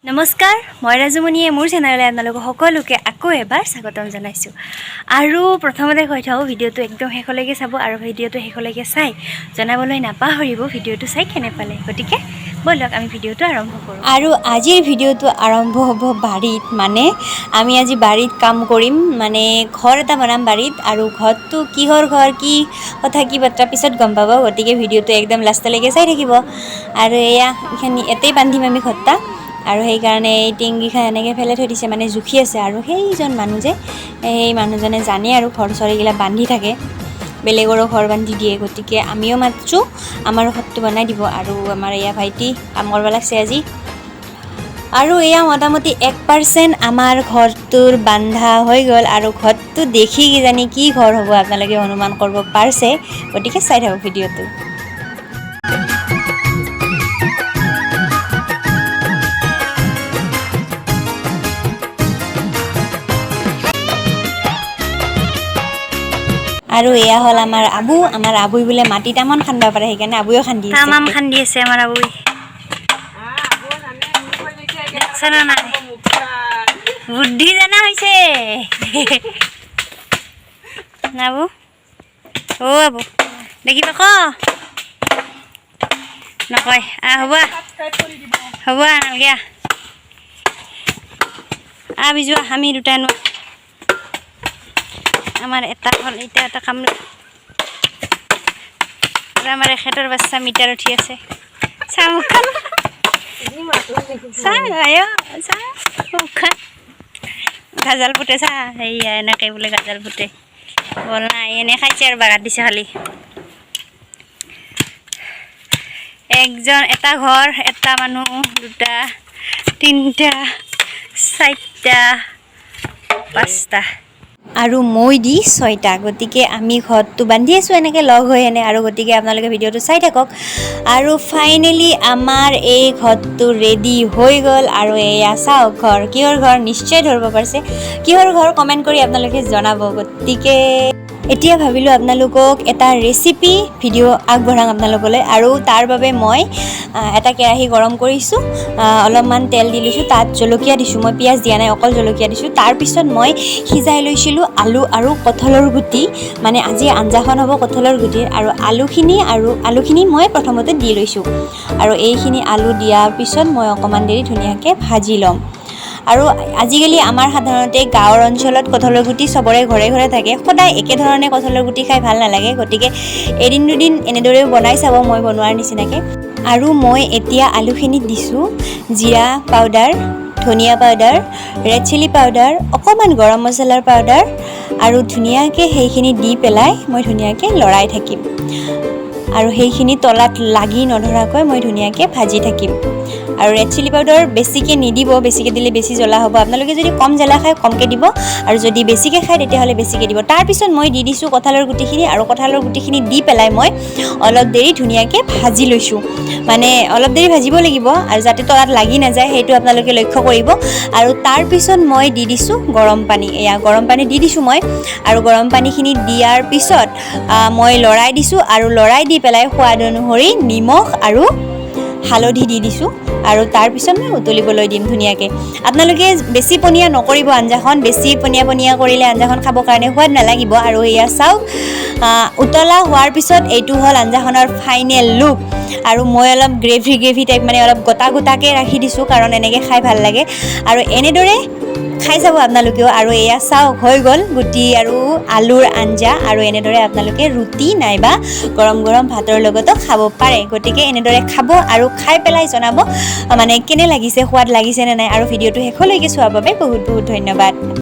নমস্কাৰ, মই ৰাজুমণিয়ে মোৰ চেনেললৈ আপোনালোকক সকলোকে আকৌ এবাৰ স্বাগতম জনাইছোঁ। আৰু প্ৰথমতে কৈ থওঁ, ভিডিঅ'টো একদম শেষলৈকে চাব আৰু ভিডিঅ'টো শেষলৈকে চাই জনাবলৈ নাপাহৰিব ভিডিঅ'টো চাই কেনে পালে। গতিকে ব'লক, আমি ভিডিঅ'টো আৰম্ভ কৰোঁ। আৰু আজিৰ ভিডিঅ'টো আৰম্ভ হ'ব বাৰীত। মানে আমি আজি বাৰীত কাম কৰিম, মানে ঘৰ এটা বনাম বাৰীত। আৰু ঘৰটো কিহৰ ঘৰ, কি কথা কি বাৰ্তা পিছত গম পাব। গতিকে ভিডিঅ'টো একদম লাষ্টলৈকে চাই থাকিব। আৰু এয়া এইখিনি ইয়াতেই বান্ধিম আমি ঘৰটা। আৰু সেইকাৰণে এই টিংকেইখন এনেকৈ পেলাই থৈ দিছে, মানে জুখি আছে। আৰু সেইজন মানুহ যে, সেই মানুহজনে জানে আৰু ঘৰ চৰ এইগিলা বান্ধি থাকে, বেলেগৰো ঘৰ বান্ধি দিয়ে। গতিকে আমিও মাতিছোঁ, আমাৰো ঘৰটো বনাই দিব। আৰু আমাৰ এয়া ভাইটি কাম কৰিব লাগছে আজি। আৰু এয়া মোটামুটি 1% আমাৰ ঘৰটোৰ বান্ধা হৈ গ'ল। আৰু ঘৰটো দেখি কিজানি কি ঘৰ হ'ব আপোনালোকে অনুমান কৰিব পাৰিছে। গতিকে চাই থাকক ভিডিঅ'টো। আৰু এয়া হ'ল আমাৰ আবু। আমাৰ আবুই বোলে মাটি তামান খান্দিব পাৰে, সেইকাৰণে আবুয়েও খান্দি আছে। তামাম খান্দি আছে আমাৰ আবুই। দেখছ না নাই, বুদ্ধি জানা হৈছে আবু। অ আবু, দেখিবা ক নকয়। আহ, হ'ব আহ। হ'ব আহ, নালগে আহ। আহ বিজু আহ, আমি দুটা নোৱা। আমাৰ এটা হ'ল, এতিয়া এটা কাম। আৰু আমাৰ এখেতৰ বাচ্চা মিটাৰ উঠি আছে। চা মুখখন চা, আয় চা মুখখন। গাজাল ফুটে চা, সেয়া এনেকে বোলে গাজাল ফুটে। বল নাই, এনে খাইছে আৰু বাগাত দিছে খালি। একজন, এটা ঘৰ, এটা মানুহ, দুটা, তিনিটা, চাৰিটা, পাঁচটা আৰু মই দি ছয়টা। গতিকে আমি ঘৰটো বান্ধি আছোঁ এনেকৈ লগ হৈ এনে। আৰু গতিকে আপোনালোকে ভিডিঅ'টো চাই থাকক। আৰু ফাইনেলি আমাৰ এই ঘৰটো ৰেডি হৈ গ'ল। আৰু এয়া চাওক ঘৰ, কিহৰ ঘৰ নিশ্চয় ধৰিব পাৰিছে। কিহৰ ঘৰ কমেণ্ট কৰি আপোনালোকে জনাব। গতিকে এতিয়া ভাবিলোঁ আপোনালোকক এটা ৰেচিপি ভিডিঅ' আগবঢ়াম আপোনালোকলৈ। আৰু তাৰ বাবে মই এটা কেৰাহী গৰম কৰিছোঁ, অলপমান তেল দি লৈছোঁ, তাত জলকীয়া দিছোঁ। মই পিঁয়াজ দিয়া নাই, অকল জলকীয়া দিছোঁ। তাৰপিছত মই সিজাই লৈছিলোঁ আলু আৰু কঁঠালৰ গুটি। মানে আজি আঞ্জাখন হ'ব কঁঠালৰ গুটিৰ। আৰু আলুখিনি মই প্ৰথমতে দি লৈছোঁ। আৰু এইখিনি আলু দিয়াৰ পিছত মই অকণমান দেৰি ধুনীয়াকৈ ভাজি ল'ম। আৰু আজিকালি আমাৰ সাধাৰণতে গাঁৱৰ অঞ্চলত কঁঠালৰ গুটি চবৰে ঘৰে ঘৰে থাকে। সদায় একেধৰণে কঁঠালৰ গুটি খাই ভাল নালাগে। গতিকে এদিন দুদিন এনেদৰেও বনাই চাব মই বনোৱাৰ নিচিনাকৈ। আৰু মই এতিয়া আলুখিনিত দিছোঁ জিৰা পাউডাৰ, ধনিয়া পাউডাৰ, ৰেড চিলি পাউডাৰ, অকণমান গৰম মছলাৰ পাউডাৰ। আৰু ধুনীয়াকৈ সেইখিনি দি পেলাই মই ধুনীয়াকৈ লৰাই থাকিম। আৰু সেইখিনি তলাত লাগি নধৰাকৈ মই ধুনীয়াকৈ ভাজি থাকিম। আৰু ৰেড চিলি পাউডাৰ বেছিকৈ নিদিব, বেছিকৈ দিলে বেছি জ্বলা হ'ব। আপোনালোকে যদি কম জ্বলা খায় কমকৈ দিব, আৰু যদি বেছিকৈ খায় তেতিয়াহ'লে বেছিকৈ দিব। তাৰপিছত মই দি দিছোঁ কঁঠালৰ গুটিখিনি। আৰু কঁঠালৰ গুটিখিনি দি পেলাই মই অলপ দেৰি ধুনীয়াকৈ ভাজি লৈছোঁ। মানে অলপ দেৰি ভাজিব লাগিব আৰু যাতে তলাত লাগি নাযায় সেইটো আপোনালোকে লক্ষ্য কৰিব। আৰু তাৰপিছত মই দি দিছোঁ গৰম পানী। এয়া গৰম পানী দি দিছোঁ মই। আৰু গৰম পানীখিনি দিয়াৰ পিছত মই লৰাই দিছোঁ। আৰু লৰাই দি পেলাই সোৱাদ অনুসৰি নিমখ আৰু হালধি দি দিছোঁ। আৰু তাৰপিছত মই উতলিবলৈ দিম ধুনীয়াকৈ। আপোনালোকে বেছি পনীয়া নকৰিব আঞ্জাখন। বেছি পনীয়া পনীয়া কৰিলে আঞ্জাখন খাবৰ কাৰণে সোৱাদ নালাগিব। আৰু এয়া চাওক, উতলা হোৱাৰ পিছত এইটো হ'ল আঞ্জাখনৰ ফাইনেল লুক। আৰু মই অলপ গ্ৰেভি গ্ৰেভি টাইপ, মানে অলপ গোটা গোটাকৈ ৰাখি দিছোঁ, কাৰণ এনেকৈ খাই ভাল লাগে। আৰু এনেদৰে খাই চাব আপোনালোকেও। আৰু এয়া চাওক, হৈ গ'ল গুটি আৰু আলুৰ আঞ্জা। আৰু এনেদৰে আপোনালোকে ৰুটি নাইবা গৰম গৰম ভাতৰ লগতো খাব পাৰে। গতিকে এনেদৰে খাব আৰু খাই পেলাই জনাব মানে কেনে লাগিছে, সোৱাদ লাগিছে নে নাই। আৰু ভিডিঅ'টো শেষলৈকে চোৱাৰ বাবে বহুত বহুত ধন্যবাদ।